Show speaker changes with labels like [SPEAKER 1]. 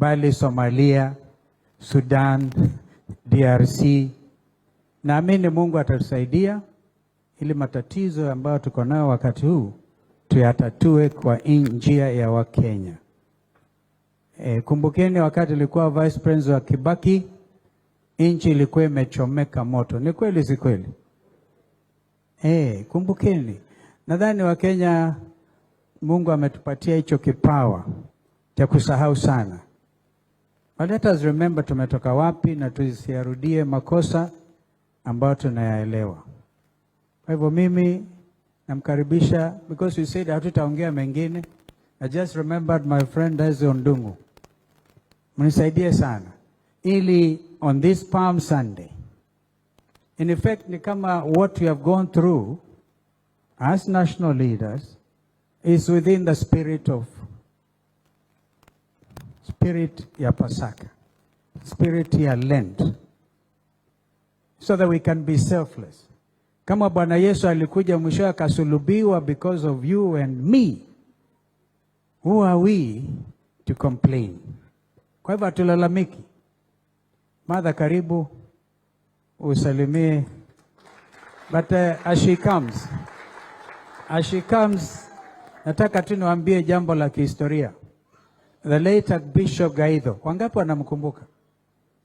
[SPEAKER 1] bali Somalia, Sudan, DRC. Naamini Mungu atatusaidia ili matatizo ambayo tuko nayo wakati huu tuyatatue kwa njia ya Wakenya. Kumbukeni wakati ilikuwa vice president wa Kibaki, nchi ilikuwa imechomeka moto. Ni kweli si kweli? Kumbukeni. Nadhani Wakenya Mungu ametupatia hicho kipawa cha kusahau sana. But let us remember tumetoka wapi na tusiyarudie makosa ambayo tunayaelewa. Kwa hivyo mimi namkaribisha because we said hatutaongea mengine. I just remembered my friend Ezra Ndungu. Mnisaidie sana ili on this Palm Sunday, in effect ni kama what we have gone through as national leaders is within the spirit ya Pasaka, spirit ya Lent, so that we can be selfless. Kama Bwana Yesu alikuja mwisho akasulubiwa because of you and me, who are we to complain? Kwa hivyo hatulalamiki. Mother, karibu usalimie. But as she comes, nataka tu niwaambie jambo la kihistoria. The late Bishop Gaitho, wangapi wanamkumbuka?